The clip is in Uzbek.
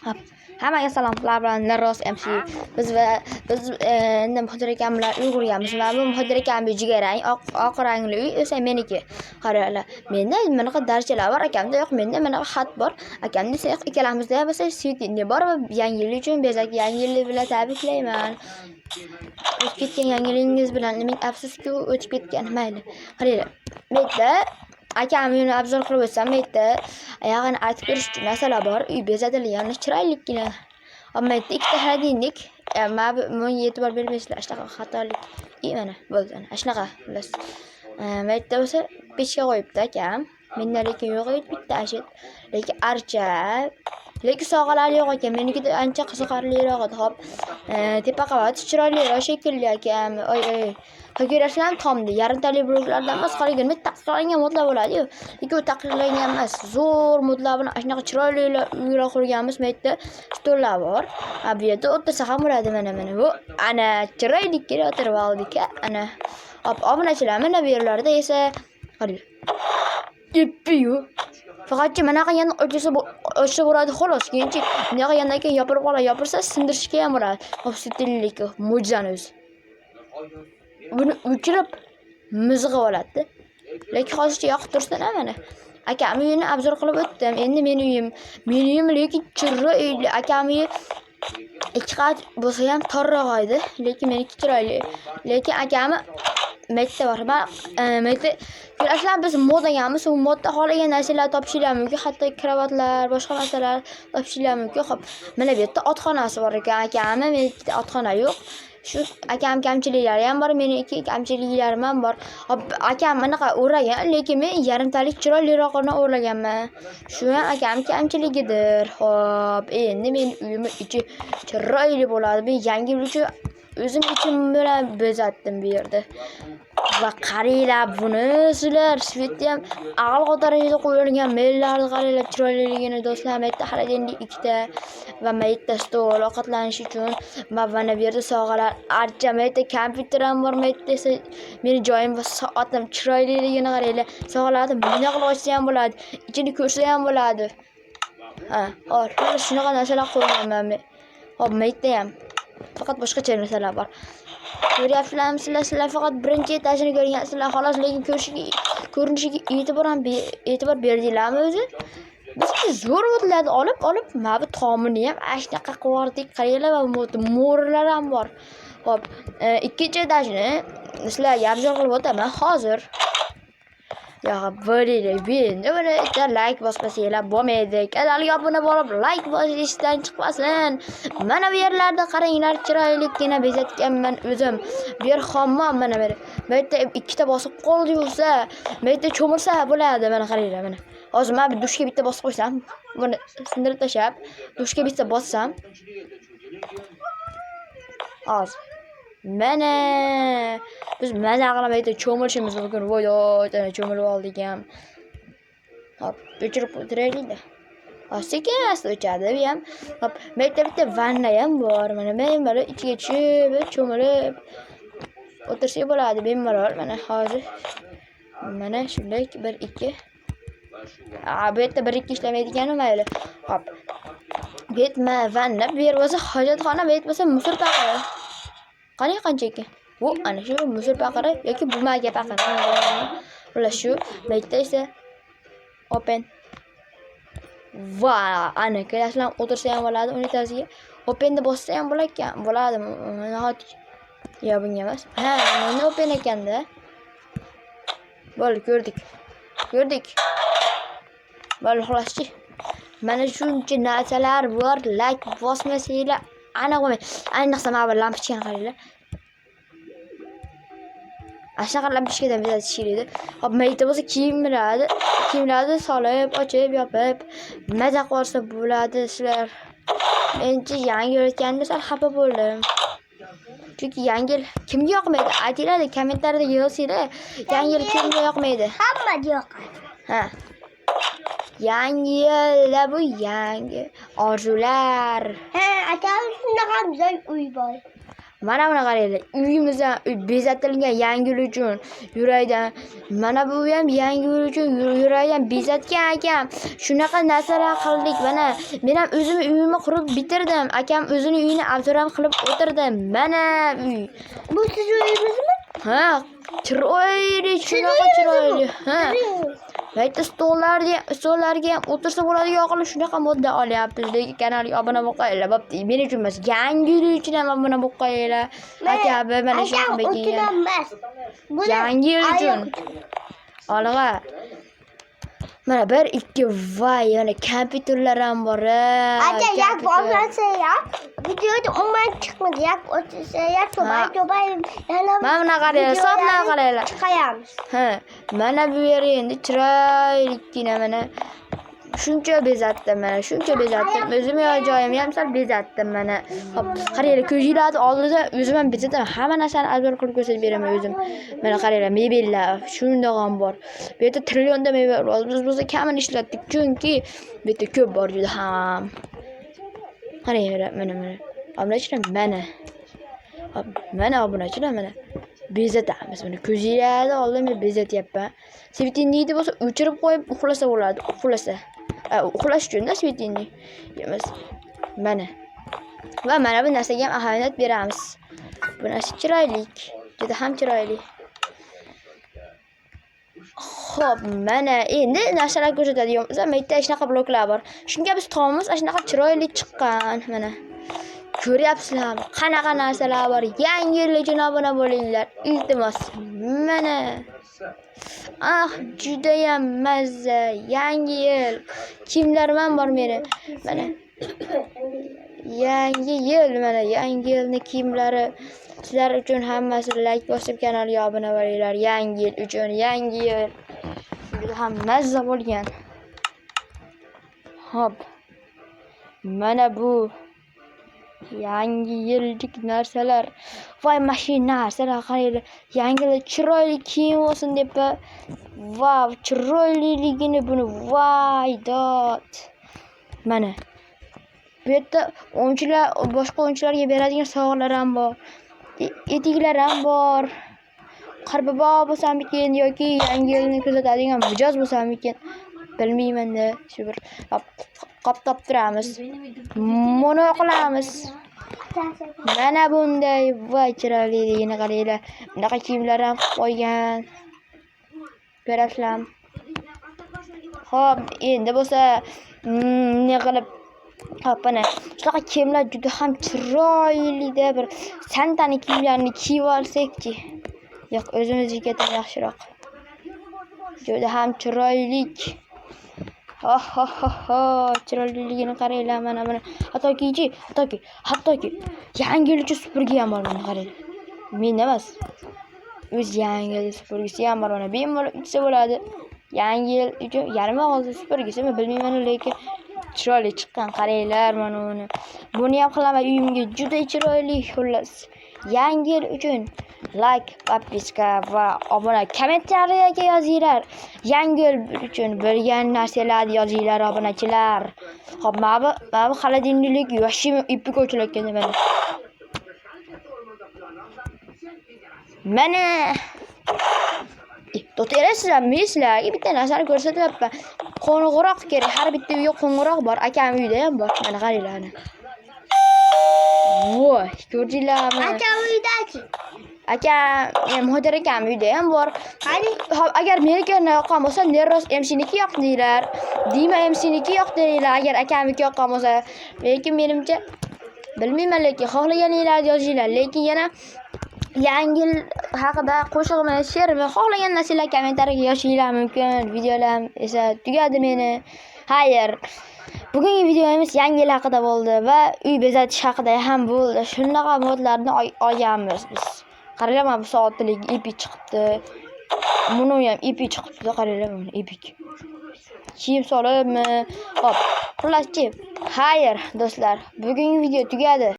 Hop. Hammaga salom, sizlar bilan Narros MC. Biz endi Muhojir akam bilan uy qurganmiz. Va bu Muhojir akam jigarrang, oq rangli uy esa meniki. Qaranglar, menda bunaqa darchalar bor, akamda yo'q, menda bunaqa xat bor, akamda esa yo'q. Ikkalamizda ham esa svetini bor va yangi yil uchun bezak, yangi yil bilan tabriklayman. O'tib ketgan yangi yilingiz bilan, ming afsuski u o'tib ketgan. Mayli. Qaranglar. Bu yerda akam uyini obzor qilib o'tsam, bu yerda ya'ni aytib berish uchun narsalar bor. Uy bezatilgan, chiroylikkina. Ammo yerda ikkita холодильник. Mana bu bunga e'tibor bermaysizlar, shunaqa xatolik. I mana bo'ldi, ana shunaqa xullas. Bu yerda bo'lsa pechka qo'yibdi akam. Menda lekin yo'q edi bitta ashet. Lekin archa, lekin sovg'alar yo'q ekan. Menikida ancha qiziqarliroq edi. Hop, tepa qavat chiroyliroq shekilli akam. Oy oy. Ko'rasizlarmi tomni? Yarimtali bloklardan emas, qarang, nima taqiqlangan modlar bo'ladi-yu. Lekin u taqiqlangan emas. Zo'r modlar bilan shunaqa chiroyli uylar qurganmiz. Bu yerda stollar bor. Ha, bu yerda o'tirsa ham bo'ladi mana mana bu. Ana chiroylikkina o'tirib oldik. Ana. Hop, obunachilar, mana bu yerlarda esa qarang. Yeppi-yu. Faqatchi mana qilganda ochsa bo'ladi xolos. Keyinchi bunday qilgandan keyin yopilib qoladi. Yopilsa sindirishga ham bo'ladi. Hop, stillik mo'jizani o'zi. Buni o'chirib mizg'ib oladi. Lekin hozircha yoqib tursin mana. Akam uyini obzor qilib o'tdim. Endi meni uyim. Meni uyim lekin chiroyli. Akam uyi ikki qat bo'lsa ham torroq edi, lekin meniki chiroyli. Lekin akami maytda bor. Man maytda ko'rasizlar, biz mod deganmiz. U modda xohlagan narsalar topishinglar mumkin. Hatto kravatlar, boshqa narsalar topishinglar mumkin. Xo'p, mana bu yerda otxonasi bor ekan. Akami, menikida otxona yo'q. Shu akam kamchiliklari ham bor, meniki kamchiliklarim ham bor. Hop, akam anaqa o'ragan, lekin men yarimtalik chiroyliroqini o'raganman. Shu ham akam kamchiligidir. Xo'p, endi meni uyimni ichi chiroyli bo'ladi. Men yangi yil uchun o'zim ichim bilan bezatdim bu yerda. Va qaranglar buni sizlar, svetni ham a'lo darajada qo'yilgan mebellarni qaranglar chiroyliligini do'stlar. Bu yerda холодильник ikkita va bu yerda stol ovqatlanish uchun va mana bu yerda sovg'alar, archa, bu yerda kompyuter ham bor, bu yerda esa meni joyim va soatim chiroyliligini qaranglar. Sovg'alarni bunday qilib ochsa ham bo'ladi, ichini ko'rsa ham bo'ladi. Ha, hop, shunaqa narsalar qo'yganman men. Hop, bu yerda ham faqat boshqacha narsalar bor. Ko'ryapsizlarmi sizlar? Sizlar faqat birinchi etajini ko'rgansizlar xolos, lekin ko'rinishiga e'tibor ham e'tibor berdinglarmi o'zi? Biz zo'r modlarni olib, mana bu tomini ham ana shunaqa qilib yubordik. Qaranglar, mana bu mo'rilar ham bor. Hop, ikkinchi etajini sizlarga obzor qilib o'taman hozir. Yo'q, bo'linglar, endi buni bitta like bosmasanglar bo'lmaydi. Kanalga obuna bo'lib, like bosishdan chiqmasin. Mana bu yerlarda qaranglar, chiroylikkina bezatganman o'zim. Bu yer hammom mana bu yer. Bu yerda ikkita bosib qo'l yuvsa, bu yerda cho'milsa bo'ladi. Mana qaranglar, mana. Hozir men bu dushga bitta bosib qo'ysam, buni sindirib tashlab, dushga bitta bossam. Hozir. Mana biz maza qilib yerda cho'milishimiz mumkin. Voy, voy, cho'milib oldik ham. Hop, o'chirib o'tiraylik-da. Hop, sekin asta o'chadi bu ham. Hop, bu yerda bitta vanna ham bor. Mana bemalol ichiga tushib, cho'milib o'tirsak bo'ladi bemalol. Mana hozir mana shunday 1 2. A, bu yerda 1 2 ishlamaydigan, mayli. Hop. Bu yerda vanna, bu yer bo'lsa hojatxona, bu yer bo'lsa musor paqiri. Qarang qancha ekan. Bu ana shu musor paqiri yoki бумага paqiri. Xullas shu, bu yerda esa open. Va ana kelasizlar, o'tirsa ham bo'ladi unitaziga. Openni bossa ham bo'lar ekan, bo'ladi. Nahot yo bunga emas. Ha, buni open ekanda. Bo'ldi, ko'rdik. Ko'rdik. Bo'ldi, xullaschi. Mana shuncha narsalar bor, like bosmasanglar aniq bo'lmaydi. Ayniqsa mana bu lampochkani qaranglar. Ana shunaqa lampochkadan bezatish kerak edi. Hop, bu yerda bo'lsa kiyimlarni, kiyimlarni solib, ochib, yopib, maza qilib olsa bo'ladi sizlar. Menimcha yangi yil o'tganida sal xafa bo'ldim. Chunki yangi yil kimga yoqmaydi? Aytinglar, kommentariyada yozinglar. Yangi yil kimga yoqmaydi? Hammaga yoqadi. Ha. Yangi yilda bu yangi orzular. Ha, akam shunaqa ham zo'r uy bor. Mana buni qaranglar. Uyimiz ham bezatilgan yangi yil uchun yurakdan. Mana bu ham yangi yil uchun yurakdan bezatgan akam. Shunaqa narsalar qildik. Mana men ham o'zimni uyimni qurib bitirdim. Akam o'zini uyini обзор ham qilib o'tirdi. Mana uy. Bu sizin uyunuz? Ha, chiroyli, shunaqa chiroyli. Ha. Bitta stollarga ham o'tirsa bo'ladigan qilib shunaqa modda olyapmiz. Lekin kanalga obuna bo'lib qo'yinglar. Bo'pti, men uchun emas, yangi yil uchun ham obuna bo'lib qo'yinglar. Aka, mana shunaqa kiygan. Yangi yil uchun. Olg'a. Mana 1 2 voy, yana kompyuterlar ham bor. Aka, yak olmasa ya. Videoda umuman chiqmadi. Yak o'tsa ya, to'bay to'bay. Yana Mana buni qaranglar, soatlarni qaranglar. Chiqayamiz. Ha, mana bu yer endi chiroylikkina mana shuncha bezatdim, mana shuncha bezatdim. O'zim joyimni ham sal bezatdim mana. Hop, qaranglar, ko'zinglarni oldida o'zim ham bezataman. Hamma narsani обзор qilib ko'rsatib beraman o'zim. Mana qaranglar, mebellar shundoq ham bor. Bu yerda trillionda mebel bor. Biz bo'lsa kamini ishlatdik, chunki bu yerda ko'p bor juda ham. Qaranglar, mana mana. Obunachilar mana. Hop, mana obunachilar mana. Bezatamiz mana ko'zinglarni oldida men bezatyapman. Светильник ni bo'lsa o'chirib qo'yib uxlasa bo'ladi, uxlasa. Uxlash uchun-da светильник. Emas. Mana. Va mana bu narsaga ham ahamiyat beramiz. Bu narsa chiroyli, juda ham chiroyli. Xo'p, mana endi narsalar ko'rsatadigan bo'lsam, bu yerda shunaqa bloklar bor. Shunga biz tomimiz ana shunaqa chiroyli chiqqan, mana. Ko'ryapsizlarmi? Qanaqa narsalar bor? Yangi yil uchun obuna bo'linglar. Iltimos. Mana. Ah, judayam mazza. Yangi yil. Kiyimlarim ham bor meni. Mana. Yangi yil, mana yangi yilni kiyimlari. Sizlar uchun hammasi like bosib kanalga obuna bo'linglar. Yangi yil uchun, yangi yil. Juda ham mazza bo'lgan. Xo'p. Mana bu yangi yillik narsalar. Voy, mashina narsalar qaranglar. Yangi yil chiroyli kiyim olsin deb. Vav, chiroyliligini buni voy dod. Mana. Bu yerda o'yinchilar, boshqa o'yinchilarga beradigan sovg'alar ham bor. Etiklar ham bor. Qorbobo bo'lsamikin yoki yangi yilni kuzatadigan mijoz bo'lsamikin bilmayman-da. Shu bir qoptab turamiz. Buni qilamiz. Mana bunday voy chiroyliligini qaranglar. Bunaqa kiyimlar ham qilib qo'ygan. Ko'rasizlarmi? Xo'p, endi bo'lsa ne qilib hop, mana shunaqa kiyimlar juda ham chiroylida bir Santani kiyimlarini kiyib olsak-chi. Yo'q, o'zimiznikidan yaxshiroq. Juda ham chiroylik. Ho ho ho ho, chiroyliligini qaranglar mana buni. Hattoki yangi yil uchun supurgi ham bor, mana qaranglar. Menda emas. O'z yangi yil supurgisi ham bor, mana bemalol uchsa bo'ladi. Yangi yil uchun yarim og'izli supurgisimi bilmayman, lekin chiroyli chiqqan, qaranglar mana uni. Buni ham qilaman uyimga, juda chiroyli xullas. Yangi yil uchun like, подписка va obuna kommentariyaga yozinglar. Yangi yil uchun bilgan narsalarni yozinglar obunachilar. Xo'p, mana bu холодильник yoshim ipik ochilayotgan mana. Mana to'xtanglar, men sizlarga bitta narsani ko'rsatyapman. Qo'ng'iroq kerak. Har bitta uyga qo'ng'iroq bor. Akam uyida ham bor. Mana qaranglar ana. Voy, ko'rdinglarmi? Akam uydachi. Akam, Muhojir akam uyda ham bor. Qani? Hop, agar meniki yoqqan bo'lsa, Nerros MCniki yoq deylar. Dima MCniki yoq deylar. Agar akamniki yoqqan bo'lsa, lekin menimcha bilmayman, lekin xohlaganinglarni yozinglar. Lekin yana yangi yil haqida qo'shig'imi, she'rmi, xohlagan narsalar kommentariyaga yozishinglar mumkin. Videolar esa tugadi meni. Xayr. Bugungi videomiz yangi yil haqida bo'ldi va uy bezatish haqida ham bo'ldi. Shunaqa modlarni olganmiz biz. Qaranglar, mana bu soatlik epik chiqibdi. Buni ham epik chiqibdi, qaranglar mana epik. Kiyim solibmi? Xo'p, xullaschi, xayr do'stlar, bugungi video tugadi.